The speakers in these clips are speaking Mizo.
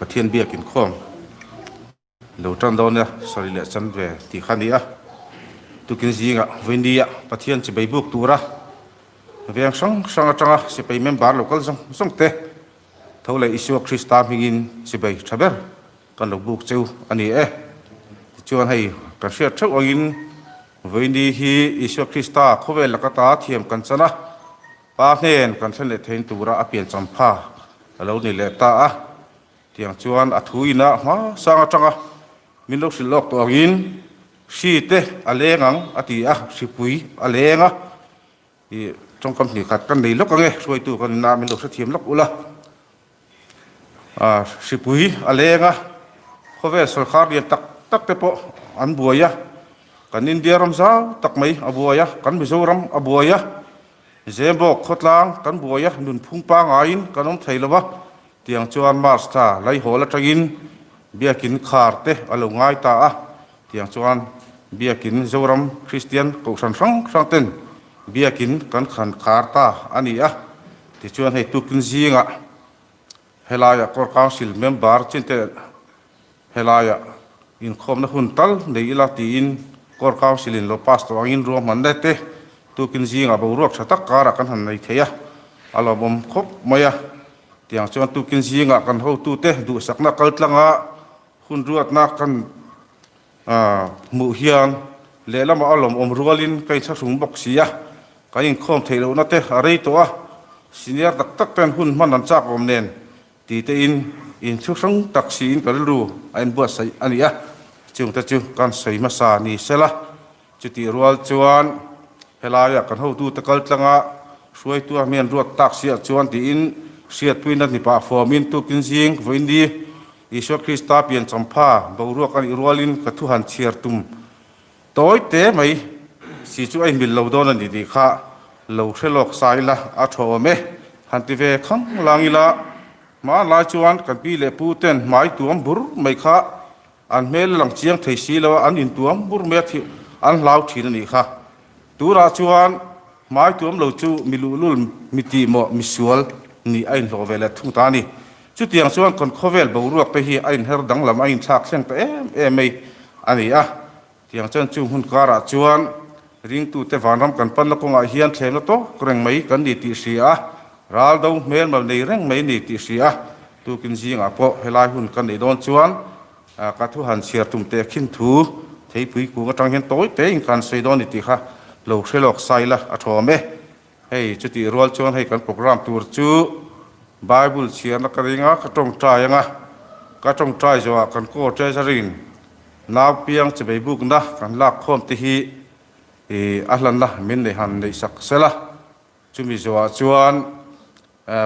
Pathian biak inkhawm lo tan dawn nia sarih leh chanve tih kha a ni a. Tukin zingah vawinia Pathian chibei buk tura veng hrang hrang atanga sipai member lo kal zawng zawng te tho leh Isua Krista hmingin chibei tha ber kan lo buk cheu a ni e. Tichuan hei kan hriat theuh angin vawiini hi Isua Krista khawvel laka ta thiam kan chan a, Pa hnen kan thlen leh thein tura a pian champha a lo ni leh ta a. Tiang chuan a thu ina hma sang atanga min lo hrilh lawk tawh angin hri te a leng ang a ti a, hripui a leng a. Ih tawngkam hnih khat kan nei lawk ange, hruaitu kan ina min lo hrethiam lawk ula. Ah hripui a leng a, khawvel sawrkar lian tak tak te pawh an buai a, kan India ram zau tak mai a buai a, kan Mizoram a buai a, Zembawk khawtlang kan buai a, nunphung pangaiin kan awm thei lo va, tiang chuan March thla Laihawl atangin Biakin khar te a lo ngai ta a, tiang chuan Biakin Zoram Kristian Kohhran hrang hrang ten Biakin kan khan khar ta a ni a, tichuan hei tukin zingah helaiah Core Council member chin te Helaiah inkhawmna hun tal nei ila tiin Core Council in lo pass tawh angin ruahmanna te tukin zingah boruak tha tak karah kan han nei thei a, a lawmawm khawp mai a. Tiang chuan tukin zingah kan hotute duhsakna kaltlanga hun ruatna kan hmuh hian lehlamah a lawmawm rualin ka inthlahrung bawk si a, kan inkhawm theih lohna te a rei tawh a, senior tak tak ten hun hman an chak awm nen Ti tein inchhu hrang tak siin ka rilru a inbuatsaih a ni a, chungte chu kan sawi hmasa ni sela. Chutih rual chuan helaiah kan hotute kal tlanga hruaitu a hmian ruat tak siah chuan tiin hriatpuina ni pah fawmin tukin zing vawiin Isua Krista pian champha boruak a nih rualin ka thu han chhiar tum tawi te mai si chu a inmil lo dawn a ni tih kha lo hre lawk sa ila a tha awm e. Han ti ve khang lang ila, hma lai chuan kan pi leh pu ten hmai tuam bur mai kha an hmel a lang chiang thei si lo a, an intuam bur mai a thih an hlau thin a nih kha. Tunah chuan hmai tuam lo chu mi luhlul, mi tihmawh, mi sual nih a inhlawh ve leh thung ta a ni. Chutiang chuan kan khawvel boruak te hi a inher danglam a inthlak thleng ta em em mai a ni a. Tiang chuan chung hun karah chuan ringtute vanram kan panna kawngah hian thlemna tawk reng mai kan ni tih hria a, ral do hmelma nei reng mai ni tih hria a, tukin zingah pawh helai hun kan neih dawn chuan ka thu han chhiar tum teh khin thu theipui kung atang hian tawi tein kan sawi dawn ni tih kha lo hre lawk sai la a thawm e. Hei chutih rual chuan hei kan program tur chu Bible chhiarna ka ring a, ka tawngtai ang a, ka tawngtai zawhah kan Core Treasury in nau piang chebei bukna kan lak khawm te hi ih a hlanna min neih han neih sak sel a, chumi zawhah chuan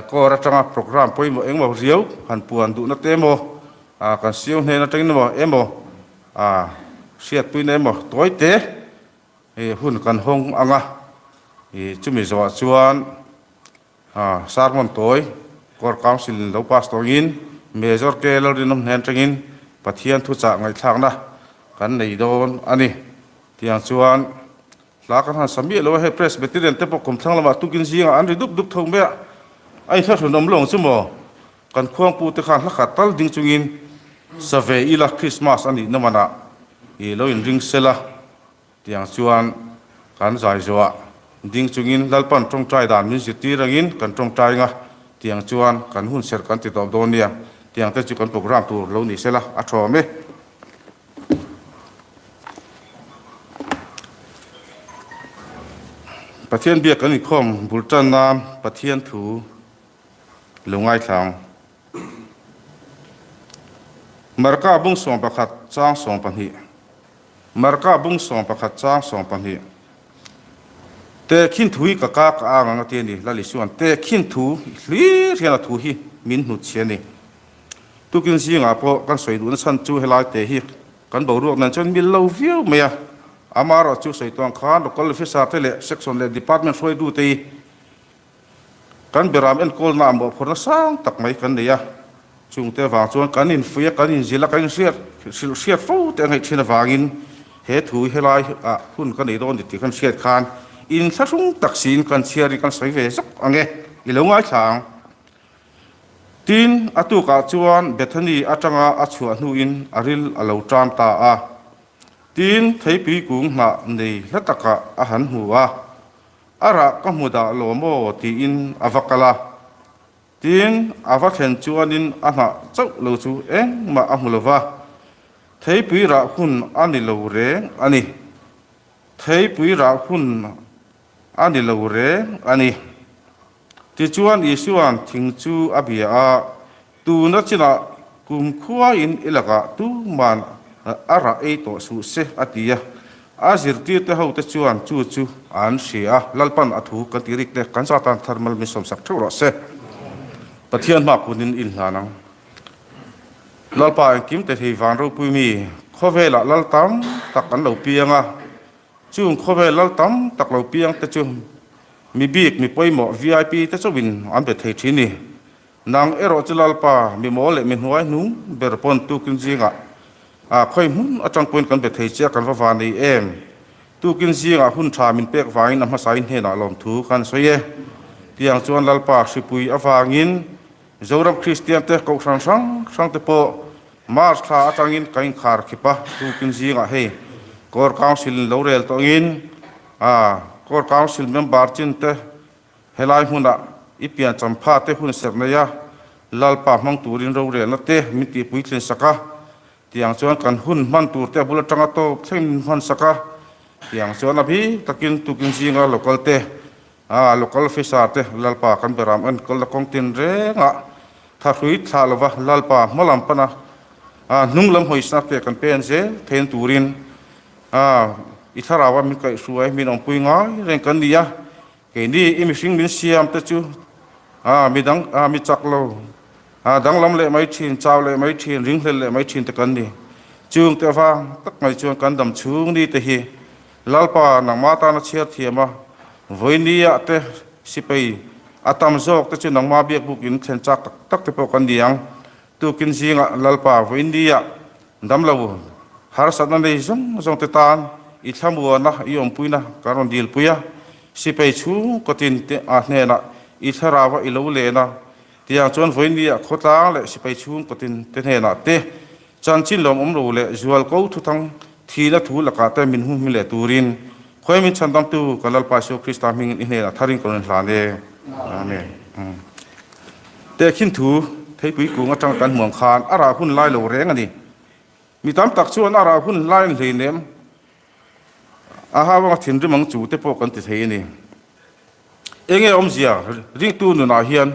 Core atanga program pawimawh engemaw riau han puan duhna te emaw kan siam hnen atangin emaw emaw hriatpuina emaw tawi te Hei hun kan hawng ang a, ih chumi zawhah chuan sermon tawi Core Council in lo pass tawngin Major K Lalrinawm hnen atangin Pathian thuchah ngaihthlakna kan nei dawn a ni. Tiang chuan hla kan han sa miah lo a, hei Presbyterian te pawh kumthlang lamah tukin zingah an ri dup dup tho mai a, a inthlahrun awm lo ang chu maw? Kan khuangpu te khan hla khat tal ding chungin sa ve ila Christmas a nihna manah ih lo inring sela. Tiang chuan kan zai zawhah ding chungin Lalpan tawngtai dan min zirtir angin kan tawngtai anga, tiang chuan kan hun serh kan ti tawp dawn nia, tiang te chu kan program tur lo ni sela a thawm e. Pathian biak kan inkhawm bul tan nan Pathian thu lo ngaithla ang. Marka bung 11 chang 12. Marka bung 11 chang 12. Tehkhin thu hi ka ka ka ang ang a ti a ni, Lali chuan tehkhin thu hlir hian a thu hi min hnut chhe a ni. Tukin zingah pawh kan sawi duhna chhan chu helai te hi kan boruak nen chuan mil lo viau mai a, amaherawh chu sawi tuang khan local officer te leh section leh department hruaitu te hi Kan beram enkawlna ah mawhphurhna sang tak mai kan nei a, chungte avang chuan kan infuih a, kan inzilh a, kan inhriat hrilh hriat fo te a ngaih thin avangin he thu helai ah hun ka nei dawn ni tih kan hriat khan inthlahrung tak siin kan chhiarin kan sawi ve zawk ang e, i lo ngaithla ang. Tin, a tukah chuan Bethany atanga a chhuah hnuin a ril a lo tan ta a. Tin, theipui kung hnah nei hla takah a han hmu a, A rah ka hmu dah lo maw? tiin a va kal a. Tin, a va thlen chuanin a hnah chauh lo chu engmah a hmu lo va, theipui rah hun a ni lo reng a ni. Theipui rah hun a ni lo reng a ni. Tichuan Isua'n thing chu a bia a, Tuna chinah kumkhuain i lakah tuman a rah ei tawh suh se, a ti a. A zirtirte hote chuan chu chu an hria a, Lalpan a thu kan tih rik te kan zatan thar mal min sawmsak theuh rawh se. Pathian hma kunin inhlan ang. Lalpa engkim te thei van ropui mi, khawvelah lal tam tak an lo piang a, Chung khawvel lal tam tak lo piang te chu mi bik, mi pawimawh, vip te chauhin an be thei thin ni. Nang erawh chu Lalpa, mi mawl leh mi hnuai hnung ber pawn tukin zingah a khawi hmun atang pawhin kan be thei che a, kan va va nei em? Tukin zingah hun tha min pek vangin a hmasain hnenah lawmthu kan sawi e. Tiang chuan Lalpa hripui avangin Zoram Kristian te kohhran hrang hrang te pawh March thla atangin ka inkhar khip a, tukin zingah hei Core Council in lo rel tawh angin a Core Council member chin te helai hmunah i pian champha te hun serh nei a, Lalpa hmang turin rorelna te min tih puitlin sak a, tiang chuan kan hun hman tur te a bul atanga tawp thleng min hman sak a, tiang chuan a bik takin tukin zinga local te A local officer te Lalpa kan beram enkawl na kawng tin rengah thahrui thlah lova Lalpa hma lam pana hnung lam hawisna te kan pen zel theihna turin i thlarau a min kaihhruai min awmpui ngai reng kan ni a. Keini i mihring min siam te chu midang mi chak lo danglam leh mai thin, chau leh mai thin, ringhlel leh mai thin te kan ni. Chung te avang tak mai chuan kan dam chhung ni te hi Lalpa, nangmah tana chhiar thiam a, vawinia te sipai a tam zawk te chu nangmah biakbuk in thlen chak tak tak te pawh kan ni ang. Tukin zingah Lalpa, vawinia damlo harsatna nei zawng zawng te tan i thlamuana i awmpuina kan rawn dilpui a, sipai chhungkaw tin te a hnenah i thlarau a i lo len a, tiang chuan vawinia khawtlang leh sipai chhungkaw tin te hnenah te Chanchin lawmawm lo leh zualko thuthang thihna thu lakah te min hum hmin leh turin khawi min chhandamtu kan Lalpa Isua Krista hmingin i hnenah tharin ka rawn hlan e. Amen. Tehkhin thu theipui kung atanga kan hmuang khan a rah hun lai lo reng a ni. Mi tam tak chuan a rah hun lai an hleinem a hauanga thinrim ang chu te pawh kan ti thei a ni. Enge awmzia ringtu nunah hian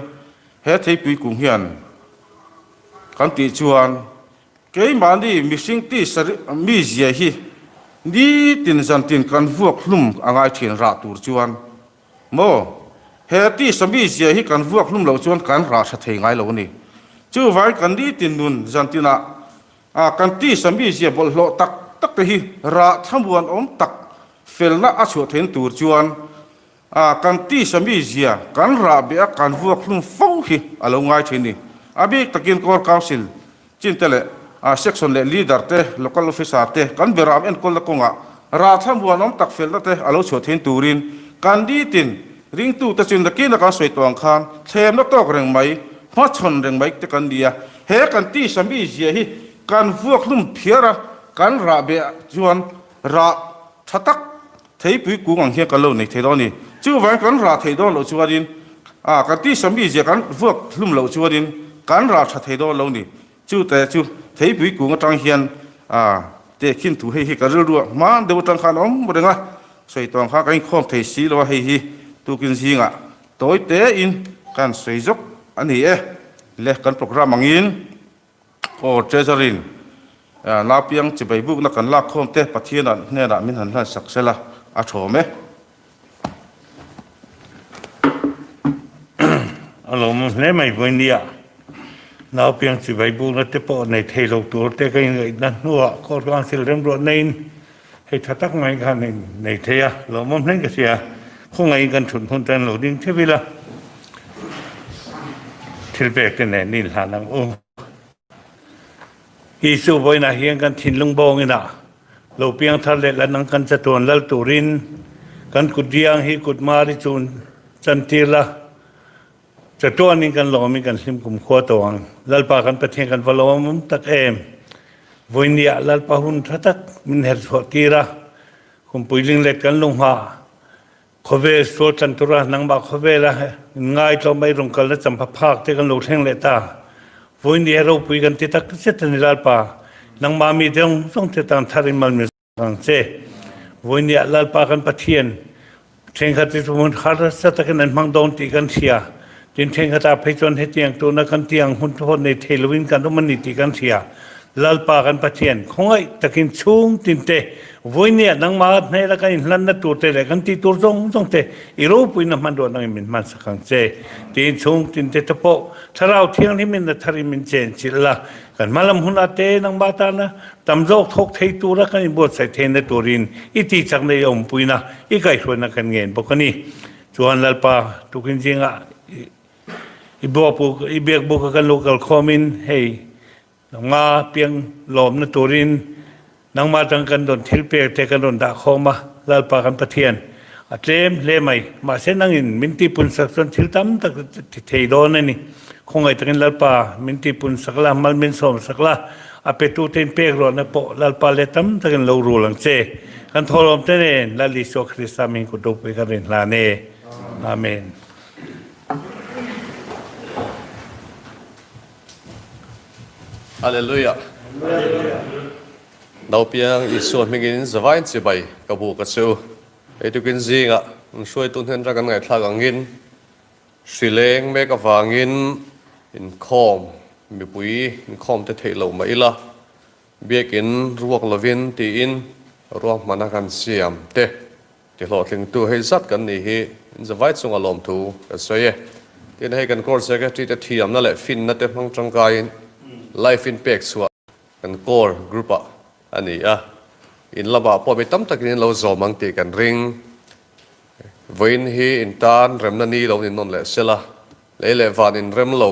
he theipui kung hian Kan tih chuan keimahni mihring tisa mizia hi nitin zantin kan vuak hlum a ngai thin rah tur chuan maw? He tisa mizia hi kan vuak hlum loh chuan kan rah tha thei ngai lo a ni. Chuvangin kan nitin nun zantinah kan tisa mizia bawlhhlawh tak tak te hi rah thlamuan awm tak felna a chhuah theihna tur chuan A, kan tisa mizia, kan rahbeh a kan vuak hlum fo hi a lo ngai thin ni. A bik takin Core Council chin te leh Section leh Leader te, Local Officer te kan beram enkawlna kawngah rah thlamuanawm tak felna te a lo chhuah thin turin kan nitin ringtute chu nakina kan sawi tawh ang khan thlemna tawk reng mai, hmachhawn reng mai te kan ni a. He kan tisa mizia hi kan vuak hlum phiar a, kan rahbeh chuan rah tha tak Theipui kung ang hian kan lo nei thei dawn a ni. Chuvangin kan rah theih dawn loh chuanin, ah kan tisa mizia kan vuak hlum loh chuanin kan rah tha thei dawn lo ni. Chute chu theipui kung atang hian ah tehkhin thu hei hi ka rilruah hman deuh atang khan a awm reng a, sawi tawng khan kan inkhawm thei si lo a, hei hi tukin zingah tawi tein kan sawi zawk a ni e. Le kan programme angin. Aw Treasury-in naupiang chibai bukna kan lak khawm te Pathianah hnenah min han hlan sak sela a thawm e. A lawmawm hle mai vawinia naupiang chibai bukna te pawh nei thei lo tur te ka inngaihna hnuah Court Council remruat naiin hei tha tak mai khan nei thei a, lawmawm hle ka hria. Khawngaihin kan thut hmun tan lo ding theuh ila thil pek te nen ni hlan ang u. Isu vawiinah hian kan thinlung bawngin ah lo piang thar leh lan ang kan chatuan lal turin kan kut riang hi kut mari chun chantir la. Chatuanin kan lawmin kan hlim kumkhua tawh ang. Lalpa kan Pathian kan va lawmawm tak em! Vawinia Lalpa hun tha tak min her chhuah tir a, Kumpui linglet kan lu nghah. Khawvel sual tlan tura nangmah khawvela inngai tlawm ei rawn kalna champha phak te kan lo thleng leh ta. Vawinia ropui kan ti tak zet a ni Lalpa, nangmah mi zawng zawng te tan tharin mal min Ang che. Vawinia Lalpa kan Pathian thenkhat chu hmun harsa takin an hmang dawn tih kan hria. Tin thenkhatah phei chuan hetiang tuna kan tiang hun pawh nei thei loin kan awm a ni tih kan hria. Lalpa kan Pathian khawngaih takin chhung tinte vawinia nangmah hnela kan inhlanna tur te leh kan tih tur zawng zawng te i ropuina hmanrua nangin min hmansak ang che. Tiin chhung tinte te pawh Thlarau Thianghlimin a tharin min chenchilh la. Kan hmalam hunah te nangmah tana tam zawk thawk thei tura kan inbuatsaih theihna turin i tihchakna i awmpuina i kaihhruaina kan ngen bawk a ni. Chuan Lalpa tukin zingah i buakbuk i biakbuka kan lo kalkhawmin hei nangma piang lawmna turin Nangmah atang kan rawn thil pek te kan rawn dah khawm a, Lalpa kan Pathian, a tlem hle mai. Mahse nangin min tihpun sak chuan thil tam tak ti thei dawn a ni. Khawngaih takin Lalpa min tihpun sak la, mal min sawm sak la, a petu te in pek ruahna pawh Lalpa leh tam takin lo rul ang che. Kan thawhlawm te nen Lal Isua Krista min kut ropui kan rin hlan e. Amen. Hallelujah. Naupiang Isua hmingin zavain chibai ka buk a chu. Hei tukin zingah an hruaitu hnen atang kan ngaihthlak angin hrileng mek avangin inkhawm mipui inkhawm te theih loh mah ila biakin ruak lovin tiin ruahmana kan siam te Ti hlawhtlingtu hei zat kan nih hi in zavai chunga lawmthu kan sawi e. Tin, hei kan Court Secretary te thiamna leh finna te hmang tangkaiin live in pek chhuah kan core group ah a ni a. In lamah pawh mi tam takin in lo zawm ang tih kan ring. Vawiin hi in tan remna ni lo ni nawn leh sela, lei leh van in rem lo,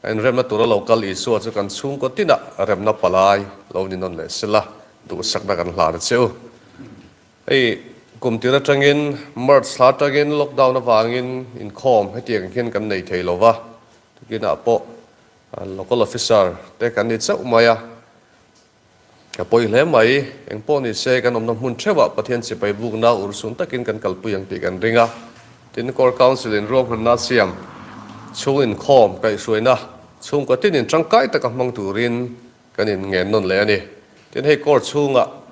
a inremna tura lo kal Isua chu kan chhungkaw tinah remna palai lo ni nawn leh sela duhsakna kan hlan a che u. Hei kum tir atangin March thla atangin lockdown avangin inkhawm hetiang hian kan nei thei lo va, tukinah pawh local officer te kan ni chauh mai a, a pawi hle mai. Engpawh ni se kan awmna hmun theuhah Pathian sipai bukna urhsun takin kan kalpui ang tih kan ring a, tin Core Council in ruahmanna siam chhung inkhawm kaihhruaina chhungkaw tinin tangkai taka hmang turin kan inngen nawn leh a ni. Tin hei Core chhungah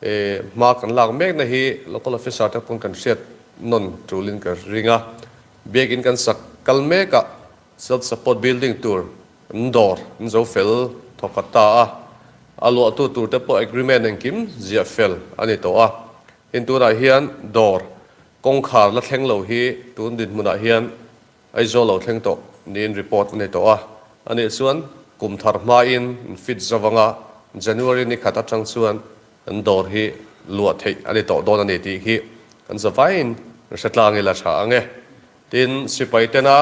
E, hma kan lak mekna hi local officer te pawn kan hriat nawn tulin ka ring a, biakin kan sak kal mekah self support building tur an dawr an zo fel thawkhat ta a, a luahtu tur te pawh agreement engkim ziah fel a ni tawh a, tin tunah hian dawr kawngkhar la thleng lo hi tun dinhmunah hian Aizawl lo thleng tawh niin report a nei tawh a, anih chuan kum thar hmain an fit zavanga January ni khat atang chuan an dawr hi luah theih a ni tawh dawn a ni tih hi kan zavaiin kan hre tlang ila tha ang e. Tin, sipai tena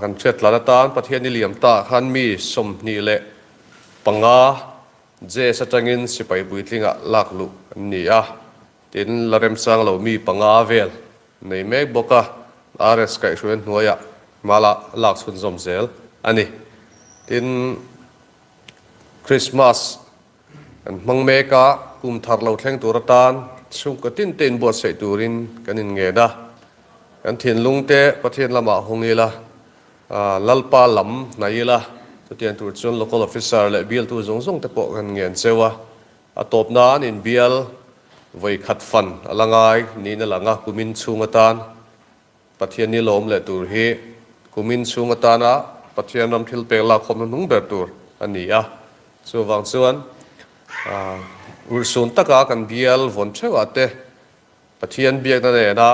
kan hriat tlan atan Pathian i liam ta khan mi 25 JS atangin sipai puitlingah lak luh an ni a, tin la remchang lo mi panga vel Nei mek bawk a, RS kaihhruai hnuaiah hma la lak chhunzawm zel a ni. Tin, Christmas kan hmang mek a, kum thar lo thleng tur atan chhungkaw tin te inbuatsaih turin kan inngen a. Kan thinlung te Pathian lamah hawng ila, Lalpa lam hnaih ila, chutiang tur chuan Local Officer leh bialtu zawng zawng te pawh kan ngen cheu a. A tawp nan inbial vawi khat fan a la ngai niin a lang a, kumin chhung atan Pathian ni lawm leh tur hi kumin chhung atana Pathian ram thil pek lak khawmna hnung ber tur a ni a. Chuvang chuan urhsun taka kan bial vawn theuhah te Pathian biakna nena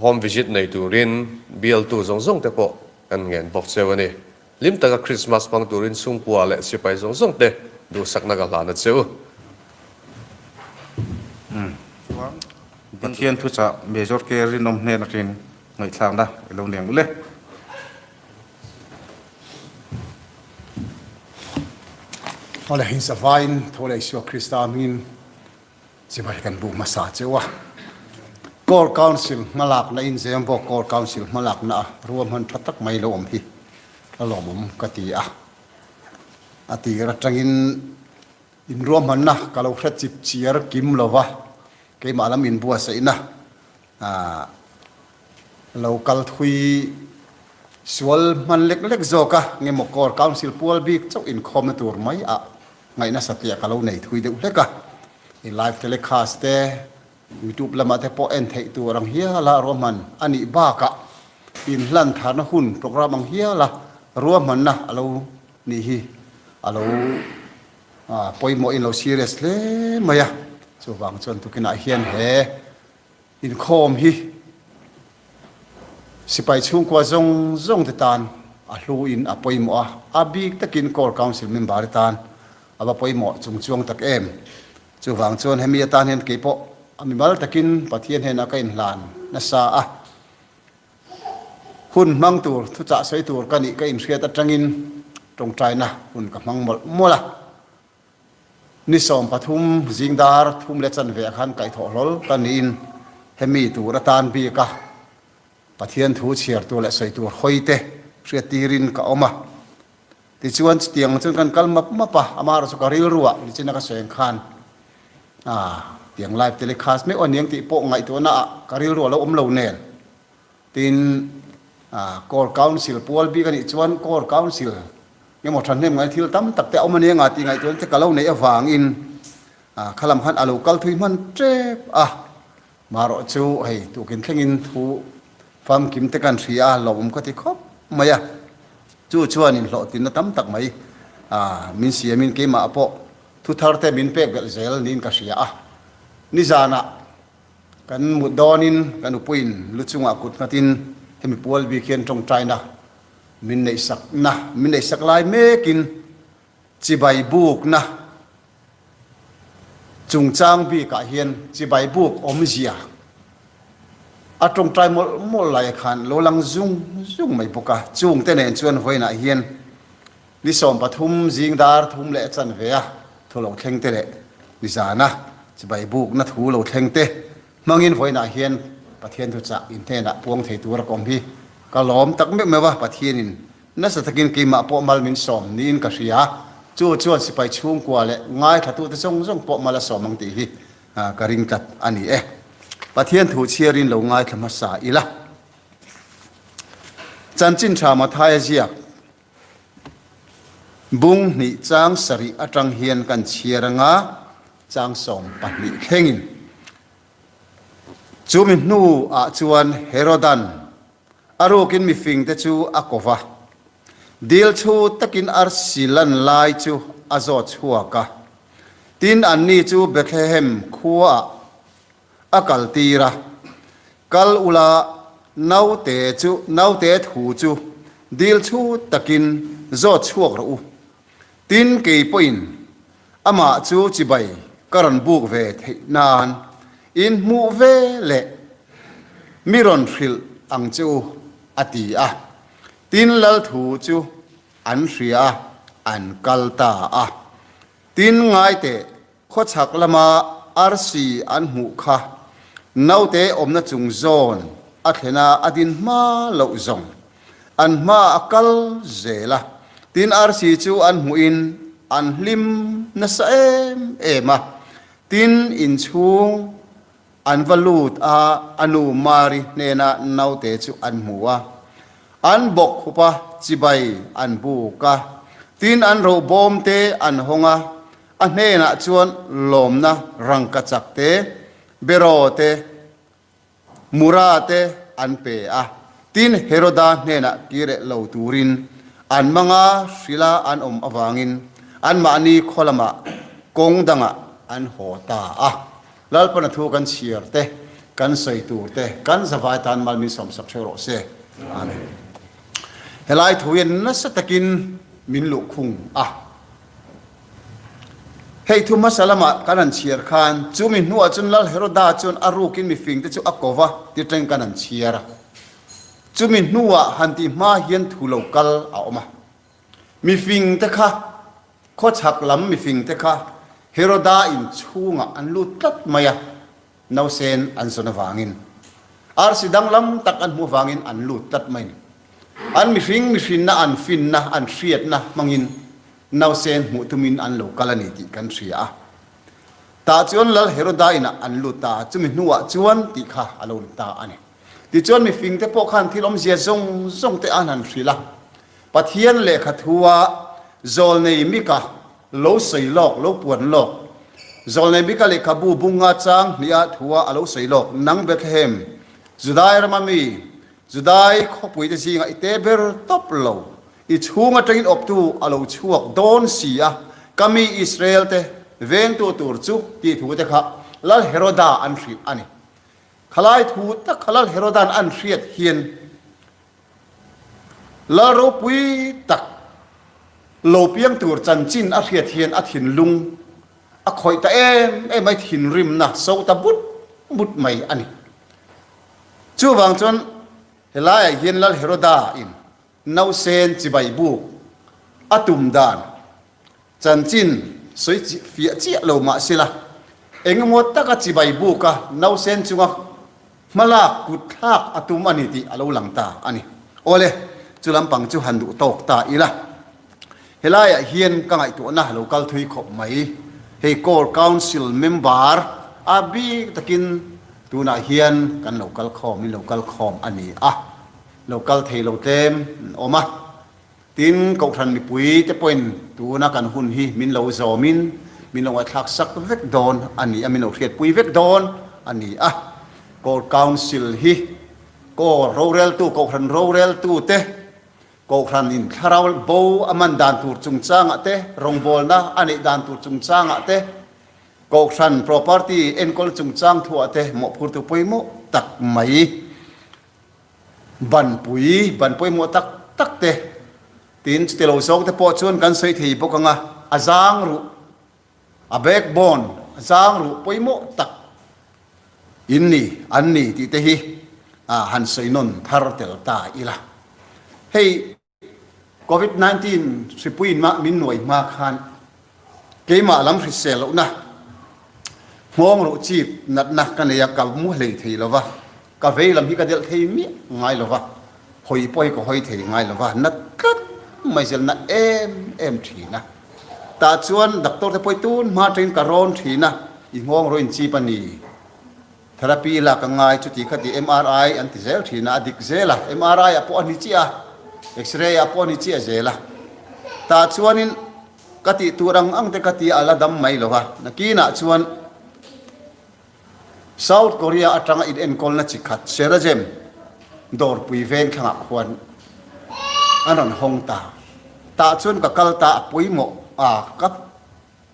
home visit nei turin bialtu zawng zawng te pawh kan ngen bawk cheu a ni. Hlim taka Krismas hmang turin chhungkua leh sipai zawng zawng te duhsakna ka hlan a che u. Chuan Pathian thuchah Major K rinawm hnen atangin ngaihthlakna i lo neng ule. Awle, inzavain tho leh Isua Krista hmingin Chibai kan bu hmasa cheu a. Core Council hmalakna in Zembawk Core Council hmalakna a ruahman tha tak mai lo awm hi a lawmawm ka ti a. A tir atangin inruahmanna ka lo hre chip chiar kim lo va, keimah lam inbuatsaihna lo kal thui sual hman lek lek zawk a, ngemaw Core Council pual bik chauh inkhawmna tur mai ah ngaihna satliah ka lo nei thui deuh hlek a. I live telecast te, YouTube lamah te pawh en theih tur ang hiala ruahman a nih bakah inhlan tharna hun program ang hiala ruahmanna a lo nih hi a lo pawimawhin lo serious hle mai a. Chuvang chuan tukinah hian he inkhawm hi sipai chhungkua zawng zawng te tan a hluin a pawimawh a, a bik takin Core Council member te tan a va pawimawh chungchuang tak em. Chuvang chuan hemi atan hian kei pawh a mimal takin Pathian hnenah ka inhlan nasa a, hun hmang tur, thuchah sawi tur ka nih ka inhriat atangin tawngtaina hun ka hmang mawlh mawlh a. Ni 13 zingdar thum leh chanve ah khan kaihthawh hlawl ka niin hemi tur atan bik a Pathian thu chhiar tur leh sawi tur hawi te hriattirin ka awm a. Tichuan chutiang chuan kan kal map map a, amaherawh chu ka rilru ah nichina ka sawi ang khan ah tiang live telecast meuh a niang tih pawh ngaihtuahna ah ka rilru a lo awm lo nen. Tin ah Core Council pual bik a nih chuan Core Council engemaw thahnem ngaihna thil tam tak te a awm a nia tih ngaihtuahna te ka lo neih avangin ah khalam khan a lo kal thui hman tep a. Marawh chu hei tukin thlengin thu famkim te kan hria a, lawmawm ka ti khawp mai a. Chu chuan inhlawhtinna tam tak mai min siamin keimah pawh thu thar te min pek belh zel niin ka hria a. Nizanah kan mut dawnin ka nupuiin lu chungah kut nghatin hemi pual bik hian tawngtaina min neihsakna min neihsak lai mekin chibai bukna Chungchang bikah hian chibai buk awmzia a tawngtai mawlh mawlh lai khan lo lang zung zung mai bawk a. Chungte nen chuan vawiinah hian ni 13 zing dar thum leh chanve a thu lo thleng te leh nizana chibai bukna thu lo thleng te hmangin vawiinah hian Pathian thuchah inhnenah puang thei tura ka awm hi ka lawm tak meuh meuh a, Pathianin Nasa takin keimah pawh mal min sawm niin ka hria. Chu chuan sipai chhungkua leh ngaithlatute zawng zawng pawh mal a sawm ang tih hi ka ring tlat a ni e. Pathian thu chhiarin lo ngaithla hmasa ila. Chanchin tha Mathaia ziak bung hnih chang sarih atang hian kan chhiar anga chang 12 thlengin. Chumi hnuah chuan Herodan A rukin mifingte chu a ko va. Dil chhu takin arsi lan lai chu a zawt chhuak a. Tin, anni chu Bethlehem khuaah a kaltir a. Kal ula, naute chu, naute thu chu dil chhu takin zawt chhuak rawh u. Tin, kei pawhin amah chu chibai ka rawn buk ve theih nan in hmuh ve leh mi rawn hrilh ang che u, a ti a. Tin, lal thu chu an hria a, an kal ta a. Tin, ngaiteh Khawchhak lama arsi an hmuh kha naute awmna chung zawn a thlen a, a din hma loh zawng an hma a kal zel a. Tin, arsi chu an hmuhin an hlim nasa em em a. Tin, inchhung An va lut a, a nu Mari hnena naute chu an hmu a. An bawk khup a, chibai an buk a. Tin, an robawm te an hawng a, a hnenah chuan lawmna rangkachak te, beraw te, mura te an pe a. Tin, Heroda hnenah kireh lo turin an manga hrila an awm avangin anmahni khaw lamah kawng dangah an haw ta a. Lalpana thu kan chhiar te, kan sawi tur te, kan zavai tan mal min sawmsak hreu rawh se. Amen. Helai thu hian nasa takin min luhkhung a. Hei thu hmasa lamah kan han chhiar khan, chumi hnuah chuan Lal Heroda chuan a rukin mifing te chu a ko va ti teng kan han chhiar a. Chumi hnuah han tih hma hian thu lo kal a awm a. Mifing te kha Khawchhak lam mifingte kha Heroda in chhungah an lut tlat mai a, nausen an zawn avangin. Arsi danglam tak an hmuh avangin an lut tlat mai a ni. An mihring mihrinna, an finna, an hriatna hmangin nausen hmuh tumin an lo kal a ni tih kan hria a. Tah chuan Lal Heroda inah an lut ta a, chumi hnuah chuan tih kha a lo ni ta a ni. Tichuan mifingte pawh khan thil awmzia zawng zawng te an han hrilh a, Pathian lehkha thua Zawlnei Mika lo sawi lawk, lo puan lawk, Zawlnei Mika lehkhabu bunga chang hniha thua a lo sawi lawk, Nang Bethlehem, Judai rama mi, Judai khawpuite zingah i te ber tawp lo, i chhung atangin awptu a lo chhuak dawn si a, ka mi Israel-te vengtu tur chu tih thute kha Lal Heroda an hrilh a ni. Khalai thu tak kha Lal Heroda'n an hriat hian Lal ropui tak lo piang tur chanchin a hriat hian a thinlung a khawih ta em em mai, thinrimna so ta but but mai a ni. Chuvang chuan helaiah hian Lal Heroda in nausen chibai buk a tum dan Chanchin sawi fiah chiah lo mah sela, engemaw taka chibai buka nausen chunga hmalak kut thlak a tum a ni tih a lo lang ta a ni. Awle, chu lampang chu han duh tawk ta ila. Helaiah hian ka ngaihtuahna lo kal thui khawp mai. Hei Core Council member a bik takin tunah hian kan lo kal khawm, min lo kal khawm a ni a, lo kal thei lo tlem an awm a. Tin, Kohhran mipui te pawhin tuna kan hun hi min lo zawmin min lo ngaihthlak sak vek dawn a ni a, min lo hriatpui vek dawn a ni a. Core Council hi Core roreltu, Kohhran roreltu te, Kohhran in thlarau bo a man dan tur chungchangah te, rawngbawlna a neih dan tur chungchangah te, Kohhran property enkawl chungchang thuah te mawhphurtu pawimawh tak mai. Banpui, ban pawimawh tak tak te, tin chuti lo zawng te pawh chuan kan sawi thei bawk ang a, a zang ruh, a backbone, a zang ruh pawimawh tak in ni, an ni tih te hi han sawi nawn thar tel ta ila. Hei. Covid 19 hripui in mah min nuai hma khan keimah lam hrisel lohna nghawng ruh chip natna ka nei a, ka mu hlei thei lo va, ka vei lam hi ka delh thei miah ngai lo va, hawi pawh hi ka hawi thei ngai lo va, na tlat mai zel na em em thin a. Tah chuan doctor te pawh hi tun hma atangin ka rawn thin a, i nghawng ruh in chip a ni. Therapy lak a ngai chuti kha ti MRI an ti zel thin a, a dik zel a, MRI ah pawh a ni chiah a, X-ray ah pawh a ni chiah zel a. Tah chuanin ka tih tur ang ang te ka ti a, a la dam mai lo a. Nakinah chuan South Korea atanga inenkawlna chi khat Serajem dawrpui veng thlangah khuan an rawn hawng ta. Tah chuan ka kal ta a pawimawh a, ka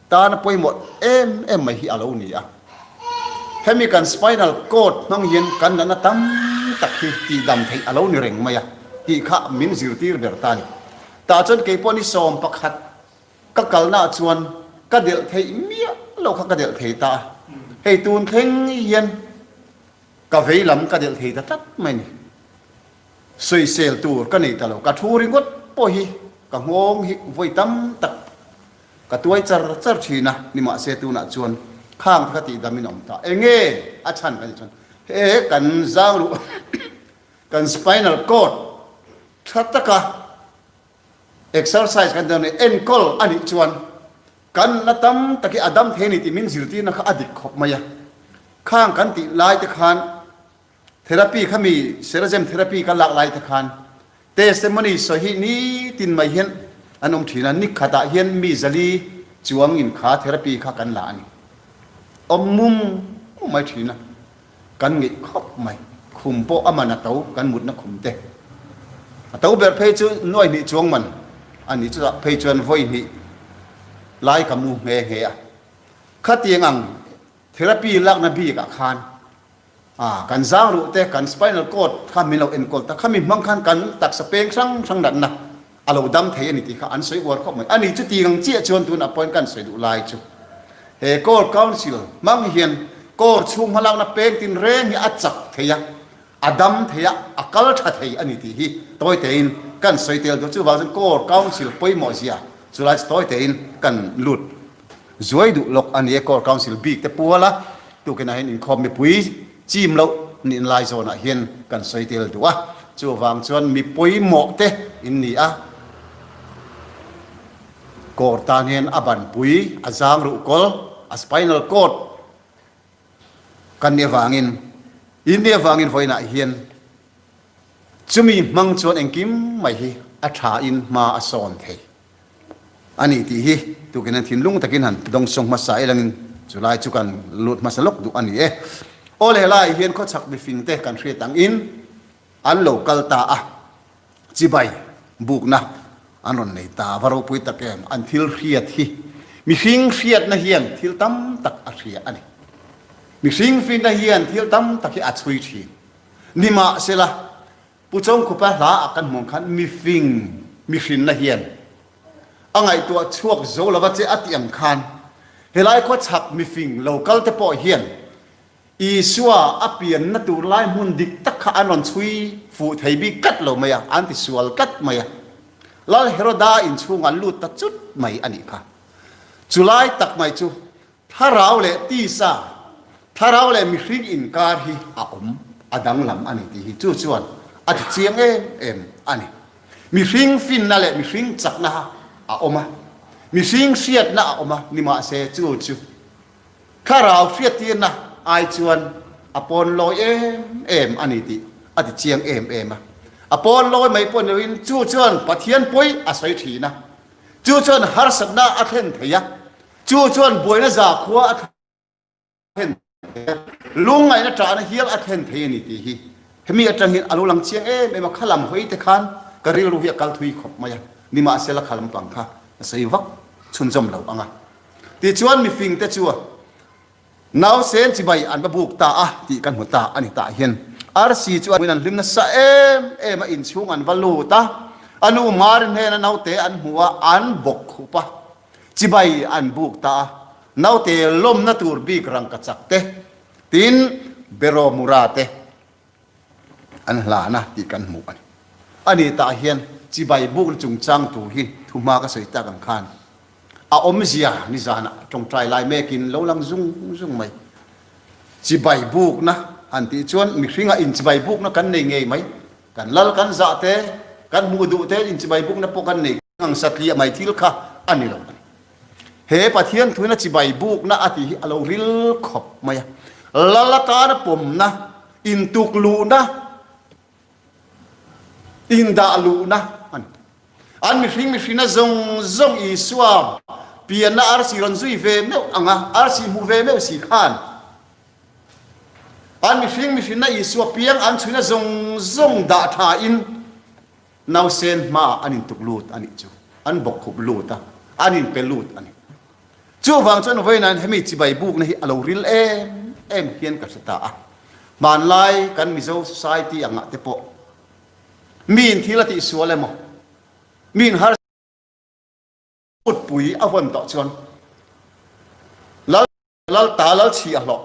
Tana pawimawh em em mai hi a lo ni a. Hemi kan spinal cord hmang hian kan natna tam tak hi tihdam theih a lo ni reng mai a tih kha min zirtir ber ta a ni. Tah chuan keipawh ni 11 ka kalnaah chuan ka delh theih miah lo kha ka delh thei ta a. Hei tun thleng hian ka vei lam ka delh thei ta tlat mai a ni. Sawisel tur ka nei ta lo. Ka thu ringawt pawh hi ka nghawng hi vawi tam tak Ka tuai char char thin a, nimahse tunah chuan khang te kha tih dam in a awm ta. Enge a chhan kan tih chuan he kan zang ruh kan spinal cord tha taka exercise kan tih dawn enkawl a nih chuan kan la tam tak hi a dam thei a ni tih min zirtirna kha a dik khawp mai a. Khang kan tih lai te khan Therapy kha mi Seragem therapy ka lak lai te khan testimony sawi hi nitin mai hian an awm thin a, ni khatah hian mi zali chuang in kha therapy kha kan la a ni. Awm mum mum mai thin a, kan ngeih khawp mai. Khum pawh a man a to, kan mutna khum te. A to ber phei chu nuai hnih chuang man a ni, chutah phei chuan vawi hnih lai ka mu nghe nghe a. Khatiang ang therapy lakna bikah khan A, kan zang ruh te, kan spinal cord kha min lo enkawl ta, khami hmang khan kan taksa peng hrang hrang natna a lo dam thei a ni tih kha an sawi uar khawp mai. A ni chu ti ang chiah chuan tunah pawhin kan sawi duh lai chu he Core Council hmang hian Core chhung hmalakna peng tinreng hi a chak thei a, a dam thei a, a kal tha thei a ni tih hi tawi tein kan sawi tel duh. Chuvang chuan Core Council pawimawh zia chulai chu tawi tein kan lut Zuai duh lawk a ni e, Core Council bik te pual a, tukinah hian inkhawm mipui chim loh. nih lai zawnah hian kan sawi tel duh a, chuvang chuan mi pawimawh te in ni a, kawr tan hian a banpui, a zang ruhkawl, a spinal cord kan nih avangin, in nih avangin vawiinah hian chumi hmang chuan engkim mai hi a thain hma a sawn thei. A ni tih hi tukin an thinlung takin han dawngsawng hmasa ilangin chulai chu kan lut hmasa lawk duh a ni e. Aw le helaiah hian khawchhak mifing te kan hriat angin an lo kal ta a, chibai bukna an rawn nei ta, va ropui tak em, an thil hriat hi mihring hriatna hian thil tam tak a hria a ni. Mihring finna hian thil tam tak hi a chhui thin. Nimahsela Pu Chawngkhupa hla ah kan hmuh ang khan mifing mihrinna hian a ngaihtuah chhuak zo lova che a tih ang khan helai khawchhak mifing lo kal te pawh hian Isua a pianna tur lai hmun dik tak kha an rawn chhui fuh thei bik tlat lo mai a, an ti sual tlat mai a. Lal Heroda inchhungah an lut ta chut mai a nih kha. Chulai tak mai chu Thlarau leh tisa, thlarau leh mihring inkar hi a awm, a danglam a ni tih hi chu chuan a ti chiang em em a ni. Mihring finna leh mihring chakna a awm a, mihring hriatna a awm a, nimahse chu chu thlarau hriattirna ai chuan a pawn lawi em em a ni tih a ti chiang em em a. A pawn lawi mai pawh ni loin chu chuan Pathian pawi a sawi thin a, chu chuan harsatna a thlen thei a, Chu chuan buaina zakhua a thlen thei a, lungngaihna ṭahna hial a thlen thei a ni tih hi hemi aṭang hian a lo lang chiang em em a, kha lam hawi te khan ka rilru hi a kal thui khawp mai a, nimahsela kha lampang kha a sawi vak chhunzawm lo ang a. Tichuan mifingte chu Nausen chibai an va buk ta a tih kan hmu ta a ni tah hian arsi chu an hlim nasa em em a, inchhung an va lut a, a nu Mari hnena naute an hmu a, an bawk khup a. Chibai an buk ta a, naute lawmna tur bik rangkachak te, tin Beraw Mura te an hlan a tih kan hmuh a ni. A ni tah hian chibai bukna chungchang tur hi thuhma ka sawi tak ang khan a awmzia nizanah tawngtai lai mekin lo lang zung zung mai. Chibai bukna han tih chuan mihringa inchibai bukna kan nei ngei mai. Kan lal kan zah te, kan hmuh duh te inchibai bukna pawh kan nei ang satliah mai thil kha a ni lo a ni. He Pathian thuina chibai bukna a tih hi a lo ril khawp mai a. Lal atana pawmna, intuk luhna, indah luhna a ni. An mihring mihrina zawng zawng Isua pianna arsi rawn zui ve meuh ang a, arsi hmu ve meuh si khan An mihring mihrinna Isua piang an chhuina zawng zawng dah thain nausen hmaah an intuk lut a nih chu. An bawkkhup lut a, an inpe lut a ni. Chuvang chuan vawiinain hemi chibai bukna hi a lo ril em em hian ka hre ta a. Hmanlai kan Mizo society angah te pawh miin thil a tihsual emaw, miin har Kutpui a vawn tawh chuan Lal Lal ta Lal chhi a hlawh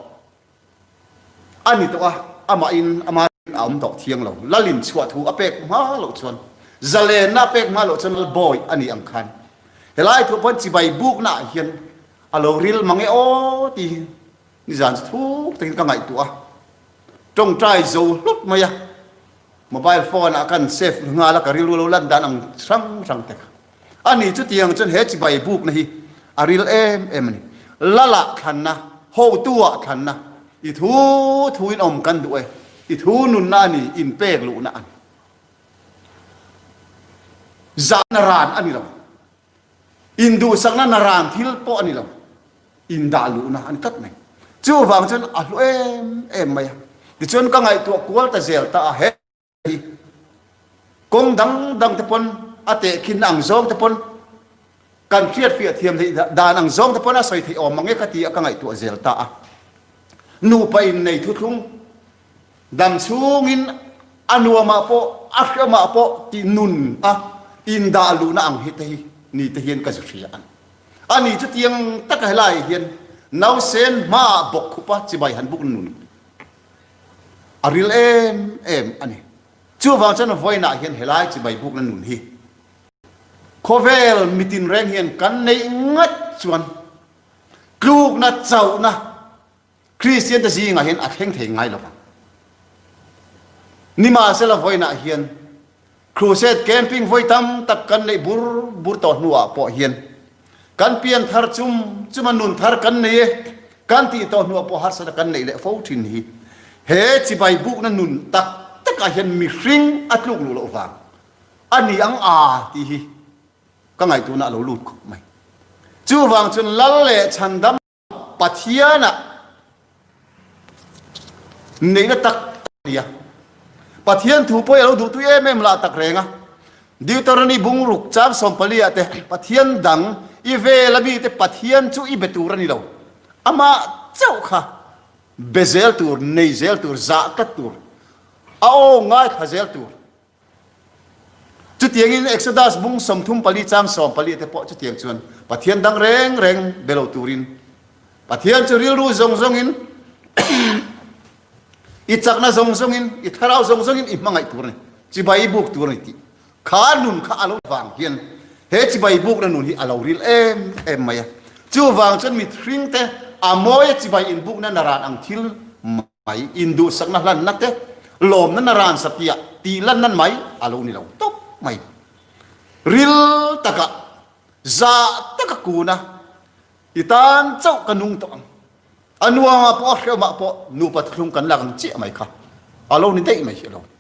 a ni tawh a, amahin ama a awm tawh thiang lo. Lalin chhuah thu a pek hma loh chuan, zalenna a pek hma loh chuan Lal bawi a ni ang khan helai thu pawn chibai bukna ah hian a lo ril mang e aw ti hi nizan chu thuk takin ka ngaihtuah a, tawngtai zo hlut mai a. Mobile phone ah kan save nghal a, ka rilru lo lan dan ang hrang hrang te kha. A ni chutiang chuan he chibai bukna hi a ril em em a ni. Lal ah thlanna, hotu ah thlanna, i thu thu in awm kan duh e, i thu nunna a ni, in pek luhna a ni. Zahna ran a ni lo. Induhsakna na ran thil pawh a ni lo. Indah luhna a ni tlat mai. Chuvang chuan a hlu em em mai a. Tichuan ka ngaihtuah kual ta zel ta a, he hi kawng dang dang te pawn a tehkhin ang zawng te pawn kan hriatfiah thiam theih dan ang zawng te pawn a sawi theih awm mang e ka ti a ka ngaihtuah zel ta a. Nupa innei thuthlung dam chhungin a nuamah pawh a hriamah pawh tih nun a indah luhna ang hi te hi ni te hian ka zu hria a ni. A ni chutiang taka helaiah hian nausen hmaah bawkkhupa chibai han buk nun a ril em em a ni. Chuvang chuan vawiinah hian helai chibai bukna nun hi khawvel mitin reng hian kan neih ngat chuan tlukna chauhna Kristiante zingah hian a thleng thei ngai lo vang. Nimahsela vawiinah hian Crusade camping vawi tam tak kan neih bur bur tawh hnuah pawh hian kan pian thar chum chuma nun thar kan nei e kan tih tawh hnuah pawh harsatna kan neih leh fo thin hi he chibai bukna nun tak takah hian mihring a tluk luh loh vang a ni ang a tih hi ka ngaihtuahna a lo lut khawp mai. Chuvang chuan Lal leh Chhandam Pathianah neihna tak tak a ni a. Pathian thu pawh hi a lo duhtui em em lah tak reng a. Deuteronomy bungruk chang 14 ah te Pathian dang i vel a mite Pathian chu i be tur a ni lo. Amah chauh kha be zel tur, nei zel tur, zah tlat tur, a aw ngaithla zel tur. Chutiangin Exodus bung 34 chang 14 te pawh chutiang chuan Pathian dang reng reng be lo turin Pathian chu rilru zawng zawngin i chakna zawng zawngin i thlarau zawng zawngin i hmangaih tur a ni, chibai i buk tur a ni tih kha nun kha a lo vang hian he chibai bukna nun hi a lo ril em em mai a. Chuvang chuan mithringte a mawia chibai inbukna naran ang thil mai induhsakna hlanna te, lawmna na ran satih tih lanna mai a lo ni lo tawp mai. Ril taka, zah taka kuna i tan chauh ka nung tawh ang. A nuangah pawh a hrehawmah pawh nupa thuthlung kan lak ang chiah mai kha a lo ni daih mai hi a lo ni.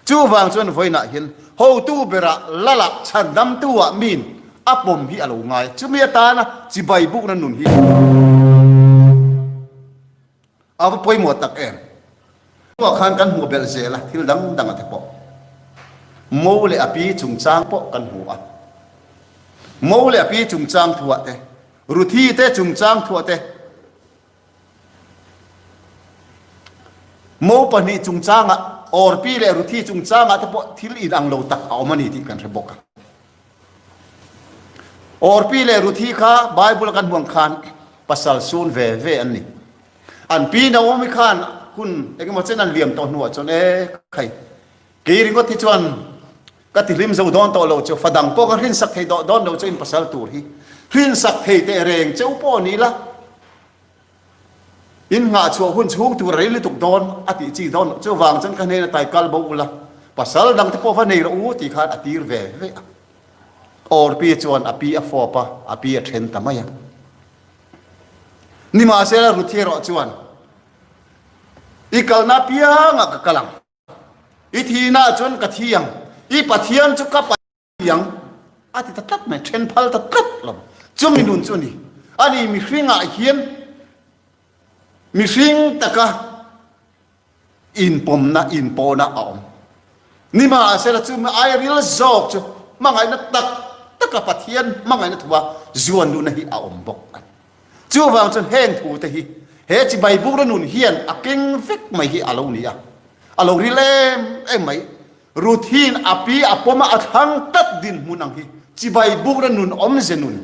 Chuvang chuan vawiinah hian hotu berah Lalah chhandamtu-ah min a pawm hi a lo ngai. Chumi atana chibai bukna nun hi A va pawimawh tak em? Hnuah khan kan hmuh belh zel a, thil dang dang a te pawh. Mo leh a pi chungchang pawh kan hmu a. Mo leh a pi chungchang thuah te, Ruthi te chungchang thuah te, Mo pahnih chungchangah, Orpi leh Ruthi chungchangah te pawh thil inang lo tak a awm a ni tih kan hre bawk a. Orpi leh Ruthi kha Bible a kan hmuh ang khan pasal sun ve ve an ni. An pi Naomi khan hun engemaw chen an liam tawh hnuah chuan e khai kei ringawt hi chuan ka tihlim zo dawn tawh lo chu fa dang pawh ka hrinsak thei tawh dawn lo chu in pasal tur hi hrinsak thei teh reng cheu pawh ni la In nghah chhuah hun chhung tur a rei lutuk dawn a tih chi dawn loh. Chuvang chuan ka hnena tai kal bo ula, pasal dang te pawh va nei rawh u tih khan a tir ve ve a. Orpi chuan a pi a fawp a, a pi a then ta mai a. Nimahsela Ruthi erawh chuan, I kalna apiangah ka kal ang. I thihnaah chuan ka thi ang. I Pathian chu ka Piang a ti ta tlat mai, then phal ta tlat lo. Chumi nun chu a ni. A ni mihringah hian mihring taka inpawmna, inpawhna a awm. Nimahsela chumi ai ril zawk chu hmangaihna tak taka Pathian hmangaihna thua zuan luhna hi a awm bawk a ni. Chuvang chuan heng thu te hi he chibai bukna nun hian a keng vek mai hi a lo ni a, a lo ril em em mai. Ruthin a pi a pawm a a thlang tlat dinhmun ang hi chibai bukna nun awmze nun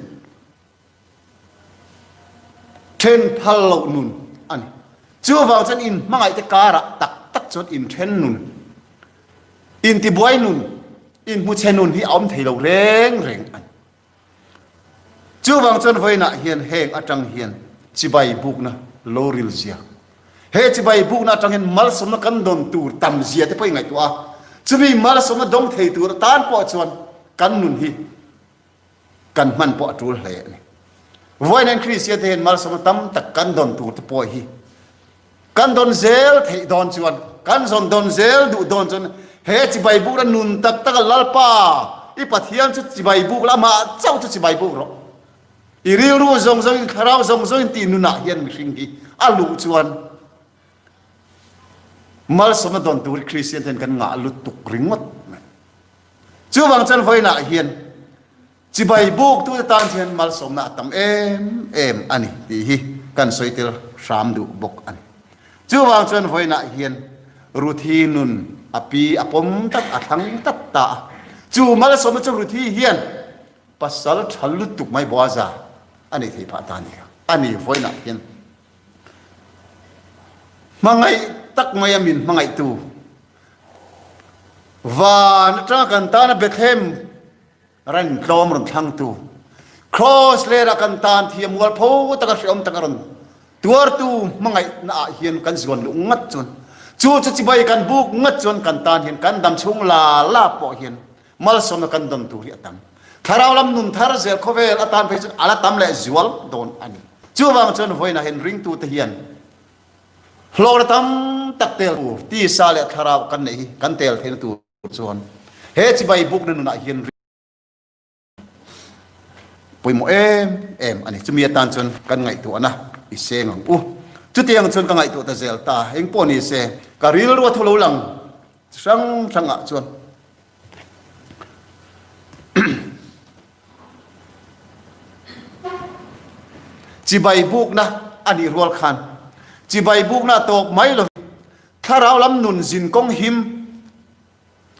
then phal loh nun a ni. Chuvang chuan in hmangaihte karah tak tak chuan inthen nun, intibuai nun, inhmuchhe nun hi a awm thei lo reng reng a ni. Chuvang chuan vawiinah hian heng atang hian chibai bukna lo ril zia, he chibai bukna atang hian malsawmna kan dawn tur tam zia te pawh i ngaihtuah a, chumi malsawmna dawng thei tur atan pawh chuan kan nun hi kan hman pawh a tul hle a ni. Vawiin Kristian te hian malsawmna tam tak kan dawn tur te pawh hi Kan dawn zel theih dawn chuan, kan zawn dawn zel duh dawn chuan he chibai bukna nun tak taka Lalpa i Pathian chu chibai buk la, amah chauh chu chibai buk rawh. I rilru zawng zawngin, i thlarau zawng zawngin tih nunah hian mihring hi a luh chuan malsawmna dawn tur hi Kristian ten kan ngah lutuk ringawt mai. Chuvang chuan vawiinah hian Chibai buktute tan hian malsawmna a tam em em a ni tih hi kan sawi tel hram duh bawk a ni. Chuvang chuan vawiinah hian Ruthi nun a pi a pawm tlat, a thlang tlat ta a. Chu malsawmna chu Ruthi hian pasal tha lutuk mai Boaza a nei thei phah ta a ni kha. A ni vawiinah hian hmangaih tak maia min hmangaihtu van atanga kan tana Bethlehem Reng tlawm rawn thlangtu, Kraws lerah kan tan thiam mualpho taka hreawm taka rawn tuartu hmangaihna ah hian kan zuan luh ngat chuan. Chu chu chibai kan buk ngat chuan kan tan hian kan dam chhung la la pawh hian malsawmna kan dawn tur hi a tam. Thlarau lam nun thar zel khawvel atan phei chuan a la tam leh zual dawn a ni. Chuvang chuan vawiinah hian ringtute hian hlawkna tam tak tel tur tisa leh thlarau kan neih hi kan tel theihna tur chuan he chibai bukna nunah hian Pawimawh em em a ni. Chumi atan chuan kan ngaihtuahna i seng ang u. Chutiang chuan ka ngaihtuah ta zel ta. Eng pawh ni se, ka rilru a thu lo lang chi hrang hrangah chuan chibai bukna a nih rual khan chibai bukna tawp mai lovin thlarau lam nun zin kawng him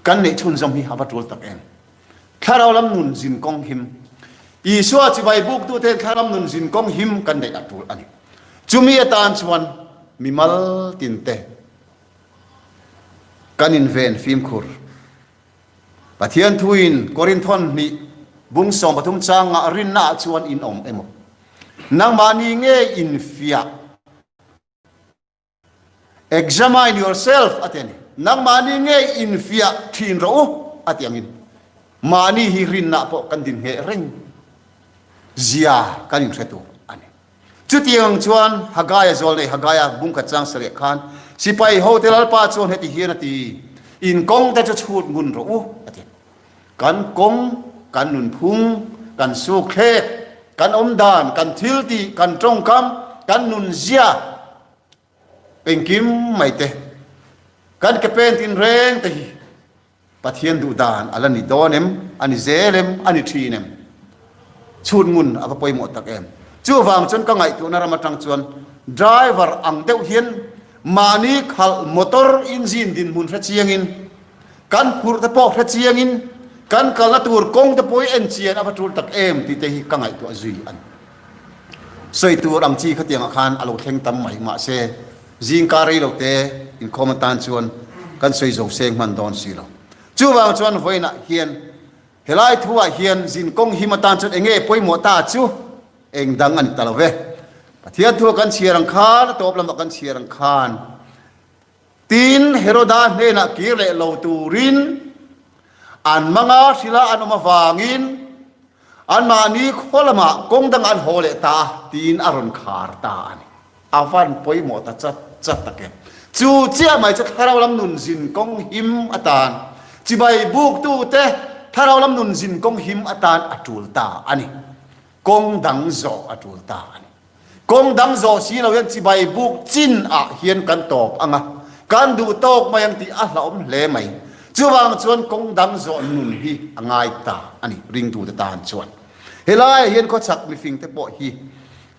Kan neih chhunzawm hi a va tul tak em? Thlarau lam nun zin kawng him. Isua chibai buktute thlarau lam nun zin kawng him kan neih a tul a ni. Chumi atan chuan mimal tinte kan inven fimkhur. Pathian thuin Korinthon hnih bung 13 changah rinnaah chuan in awm emaw? Nangmahni nge infiah? Examine yourself a ti a ni. Nangmahni ngei infiah thin rawh u a ti angin mahni hi rinna pawh kan din ngheh reng zia kan inhre tur a ni. Chutiang chuan Hagaia zawl nei Hagaia bungkhat chang sarih khan sipai hote Lalpa chuan heti hian a ti, In kawngte chu chhut ngun rawh u a ti. Kan kawng, kan nunphung, kan sukthlek, kan awmdan, kan thiltih, kan tawngkam, kan nunzia engkim mai te, kan ke pen tinreng te hi Pathian duh dan a la ni dawn em, a ni zel em, a ni thin em? Chhut ngun a va pawimawh tak em? Chuvang chuan ka ngaihtuahna ram atang chuan driver ang deuh hian mahni khalh motor engine dinhmun hre chiangin Kan phurh te pawh hre chiangin kan kalna tur kawng te pawh hi en chian a va tul tak em tih te hi ka ngaihtuah zui a ni. Sawi tur ang chi khatiangah khan a lo thleng tam mai mahse zingka rei lo te inkhawm atan chuan kan sawi zo seng hman dawn si lo. Chuvang chuan vawiinah hian helai thuah hian zin kawng him atan chuan enge pawimawh ta chu eng dang a ni ta lo ve. Pathian thua kan chhiar ang khan a tawp lamah kan chhiar ang khan Tin, Heroda hnenah kir leh lo turin an manga hrila an awm avangin anmahni khaw lamah kawng dangah an haw leh ta a, tiin a rawn khar ta a ni. A van pawimawh ta chat chat tak em. Chu chiah mai chu thlarau lam nun zin kawng him atan, chibai buktute thlarau lam nun zin kawng him atan a tul ta a ni. Kawng dang zawh a tul ta a ni. Kawng dang zawh si lo hian chibai buk chin ah hian kan tawp ang a, kan duh tawk mai ang tih a hlauhawm hle mai. Chuvang chuan kawng dang zawh nun hi a ngai ta a ni ringtute tan chuan. Helaiah hian khawchhak mifing te pawh hi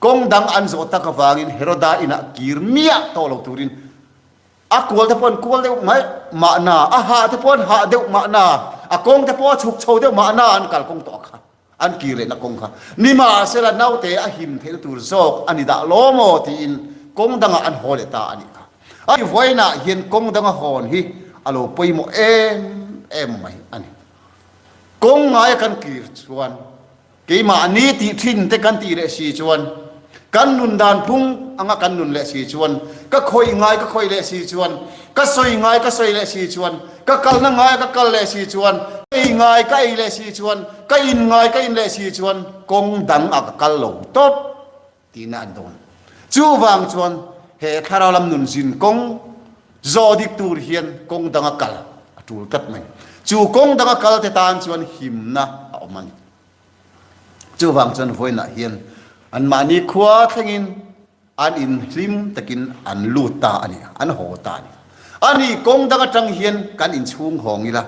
kawng dang an zawh tak avangin Heroda inah kir miah tawh lo turin a kual te pawh an kual deuh mai mahna, a hah te pawh an hah deuh mahna, a kawng te pawh a chhuk chho deuh mahna an kalkawng tawh kha. An kir lehna kawng kha nimahsela naute a him theihna tur zawk a ni dah law maw tiin kawng dangah an haw leh ta a nih kha. A vawiinah hian kawng danga hawn hi a lo pawimawh em em mai a ni. Kawng ngaia kan kir chuan keimahni tih thin te kan tih leh si chuan Kan nun dan phung anga kan nun leh si chuan, ka khawih ngai ka khawih leh si chuan, ka sawi ngai ka sawi leh si chuan, ka kalna ngai ka kal leh si chuan, ka ei ngai ka ei leh si chuan, ka in ngai ka in leh si chuan kawng dang ah ka kal lo tawp tihna an dawn. Chuvang chuan he thlarau lam nun zin kawng zawh dik tur hian kawng danga kal a tul tlat mai. Chu kawng danga kal te tan chuan himna a awm a ni. Chuvang chuan vawiinah hian anmahni khua thlengin an inhlim takin an lut ta a ni, an haw ta a ni. A ni, kawng dang atang hian kan inchhung hawng ila,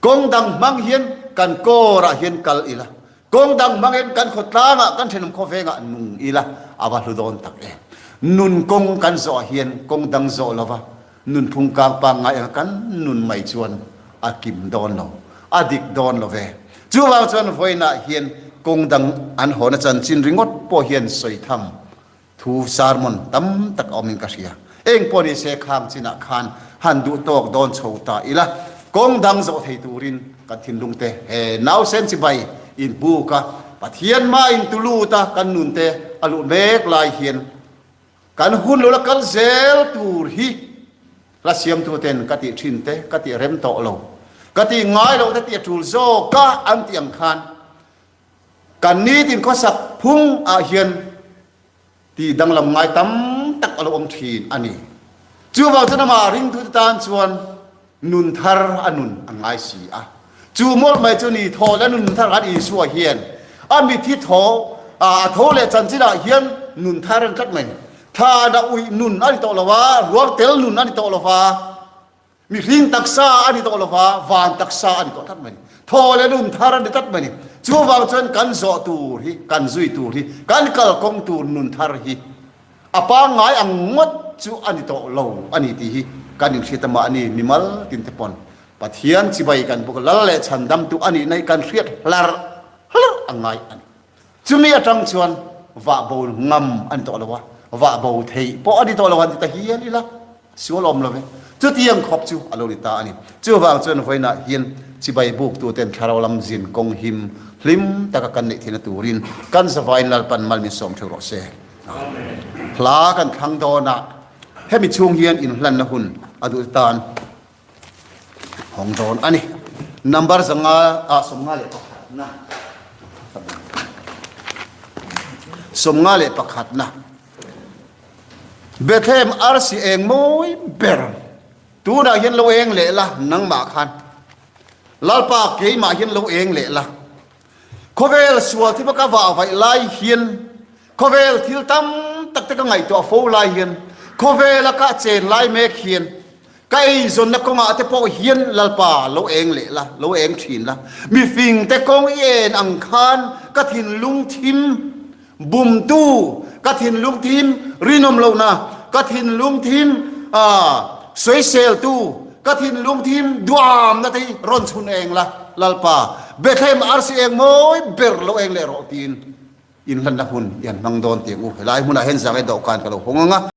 kawng dang hmang hian kan kawrah hian kal ila, kawng dang hmangin kan khawtlangah, kan thenawm khawvengah nung ila, a va hlu dawn tak em. Nun kawng kan zawhah hian kawng dang zawh lova Nunphung kang pangngai anga kan nun mai chuan a kim dawn lo, a dik dawn lo ve. Chuvang chuan vawiinah hian kawng dang an hawna chanchin ringawt pawh hian sawi tham thu sermon tam tak a awmin ka hria. Eng pawh ni se khang chinah khan han duh tawk dawn chho ta ila, kawng dang zawh thei turin kan thinlung te he nausen chibai inbuk a, Pathian mah intulut a kan nun te a luh mek lai hian Kan hun lo la kal zel tur hi. Hla siamtuten ka tih thin te ka tih rem tawh lo, ka tih ngai loh te tih a tul zawk a an tih ang khan kan nitin khawsak phung ah hian tih danglam ngai tam tak a lo awm thin a ni. Chuvang chuan amah ringtute tan chuan nun thar a nun a ngai si a. Chu mawlh mai chu ni thaw leh nun thar khan Isua hian a mithi thaw a tho leh chanchinah hian nun thar a ni tlat mai. Thlan a uih nun a ni tawh lo a, ruang tel nun a ni tawh lo va, mihring taksa a ni tawh lo va, van taksa a ni tawh tlat mai ni. Thaw leh nun thar a ni tlat mai ni. Chuvang chuan kan zawh tur hi, kan zui tur hi, kan kalkawng tur nun thar hi a pangngai ang ngawt chu a ni tawh lo a ni tih hi kan inhriat a mahni mimal tinte pawn Pathian chibai kan buk lal leh chhandamtu a nihna hi kan hriat hlarh hlarh a ngai a ni. Chumi atang chuan vah bo ngam a ni tawh lo a, vah bo theih pawh a ni tawh lo han ti ta hial ila sual awm lo ve. Chutiang khawp chu a lo ni ta a ni. Chuvang chuan vawiinah hian chibai buktuten thlarau lam zin kawng him hlim taka kan neih theihna turin kan zavaiin Lalpan mal min sawm theuh rawh se. Hla kan thlang dawnah hemi chhung hian inhlanna hun a duh tan Hawng dawn a ni. Number zanga ah 51na. 51na. Bethlehem arsi eng mawi ber. Tunah hian lo eng leh la nangmah khan. Lalpa keimah hian lo eng leh la. Khawvel sual thil ka vah vaih lai hian khawvel thil tam tak te ka ngaihtuah fo lai hian khawvela ka chen lai mek hian Ka eizawnna kawngah te pawh hian Lalpa lo eng leh la, lo eng thin la. Mifing te kawng i en ang khan ka thinlung thim bumtu, ka thinlung thim rinawm lohna, ka thinlung thim sawiseltu, ka thinlung thim duamna te hi rawn chhun eng la, Lalpa, Bethlehem arsi eng mawi ber lo eng leh rawh tiin inhlanna hun i han hmang dawn tiang u. Helai hmunah hian zangai dawhkan ka lo hawng ang a.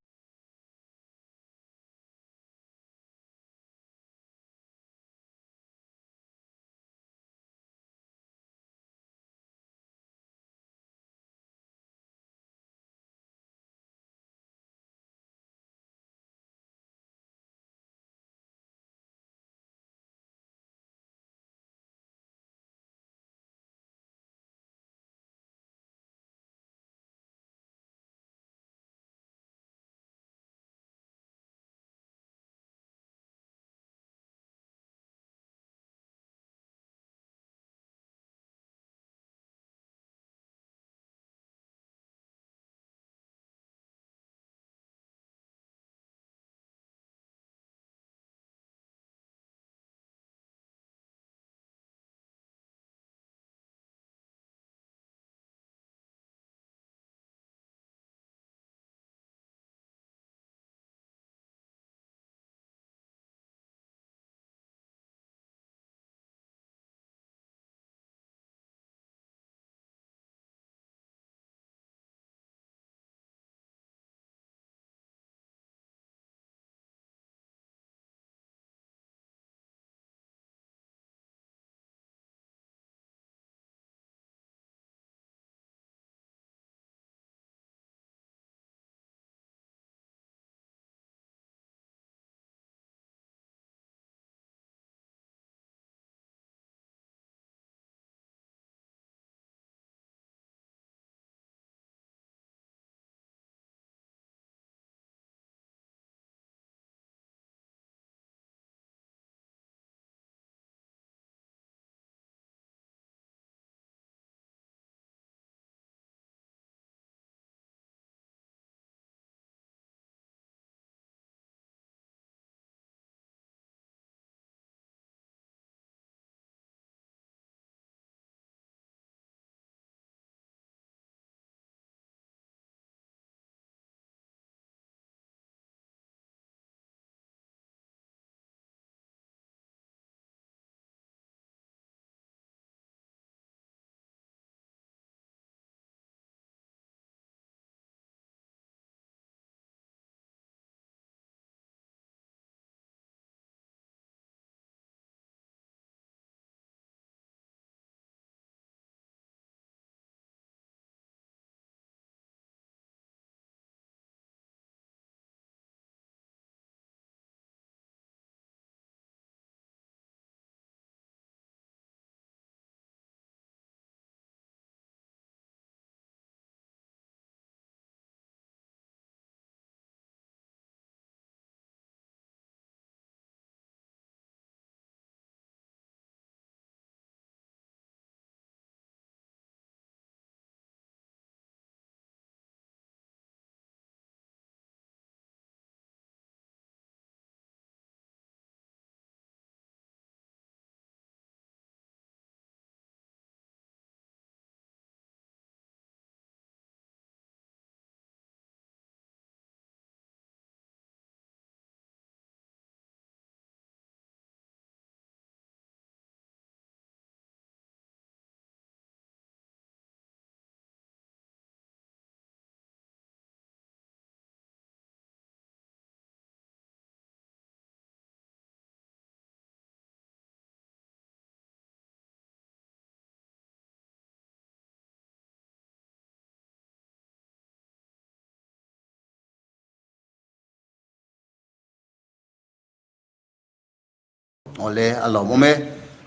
Awle, a lawmawm e.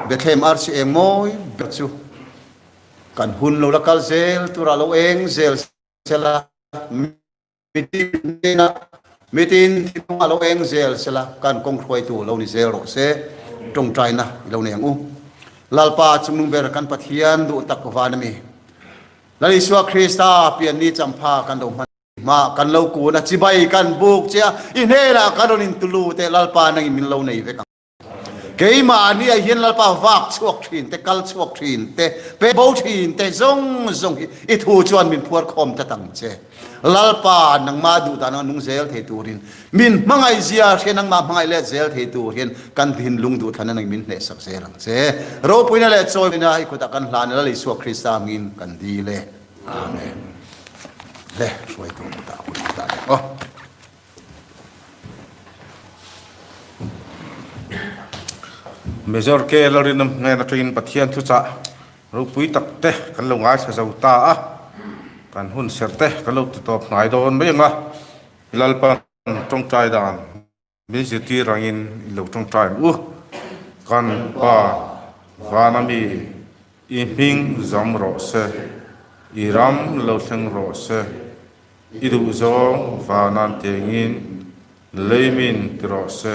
Bethlehem arsi eng mawi ber chu kan hun lo la kal zel turah lo eng zel sela, mitin mitin thinlungah lo eng zel sela, kan kawng hruaitu lo ni zel rawh se. Tawngtaina i lo nei ang u. Lalpa chungnung ber kan Pathian duh tak van a mi. Lal Isua Krista pianni champha kan lo hman. Hma kan lo kun a, chibai kan buk che a, i hnenah kan rawn intulu teh Lalpa nangin min lo nei vek ang. Keimahni ah hian Lalpa vak chhuak thin te, kal chhuak thin te, pe bo thin te zawng zawng hi i thu chuan min phuar khawm tlat ang che. Lalpa nangmah duh dan anga nung zel thei turin, min hmangaih zia hria nangmah hmangaih let zel thei tur hian kan thinlung duhthlanna nangin min hnehsak zel ang che. Ropuina leh chawina i kutah kan hlan a, Lal Isua Krista angin kan dil e. Amen. Le hruaitu kutah hun dah leh aw. Major K. Lalrinawm hnen atangin Pathian thuchah ropui tak te kan lo ngaithla zo ta a, kan hun serh te kan lo ti tawp hnai dawn mai ang a, Lalpan tawngtai dan Min zirtir angin i lo tawngtai ang u. Kan Pa, vana mi, i hming zam rawh se, i ram lo thleng rawh se, i duhzawng vanan tengin lei min ti rawh se,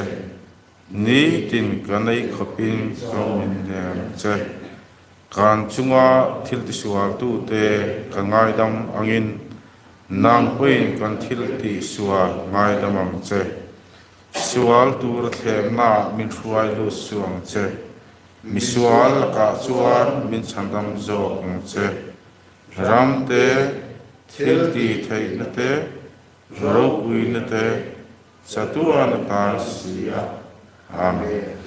nitin kan ei khawpin chaw min nen ang che. Kan chunga thil tisualtute kan ngaidam angin Nang pawhin kan thil tih sual ngaidam ang che. Sual tur thlemnaah min hruai lut suh ang che. Mi sual lakah chuan min chhandam zawk ang che. Ram te, thil tih theihna te, ropuina te chatuan atan si a. Amen.